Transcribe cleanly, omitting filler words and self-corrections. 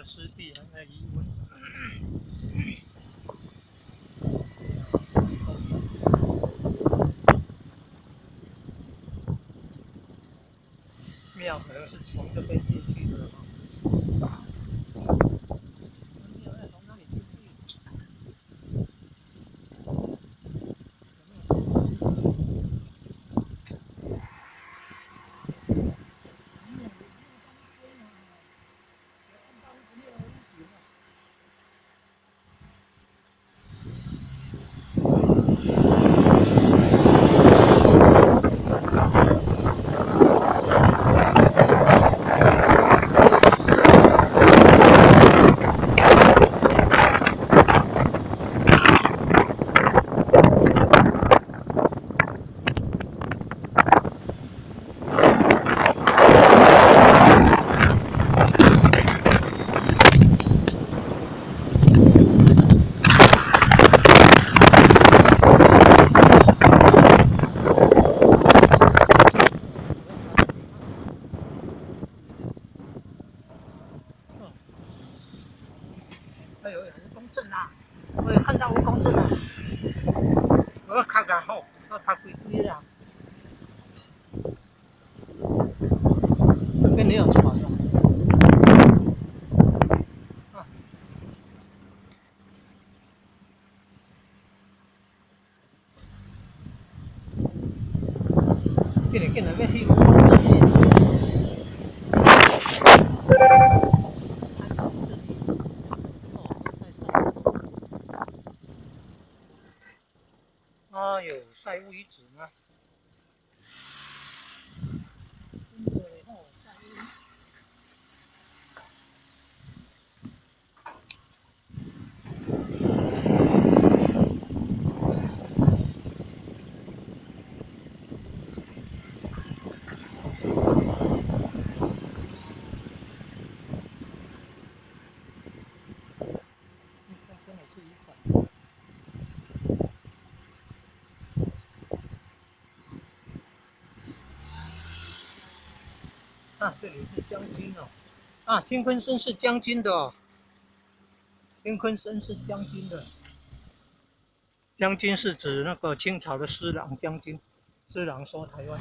濕地還在疑問。廟可能是從這邊進去的。廟要從哪裡進去？哎呦，蜈蚣陣啊！我有看到蜈蚣陣啊！我較較好，我較規堆啦。這邊沒有船哦。啊！緊來緊來，欲去蜈蚣陣。哎呦，賽烏遺址嗎？真的吼，賽烏。這真的是一款。啊，這裡是將軍哦，啊，金坤生是將軍的哦，金坤生是將軍的，將軍是指那個清朝的施琅將軍，施琅收台灣。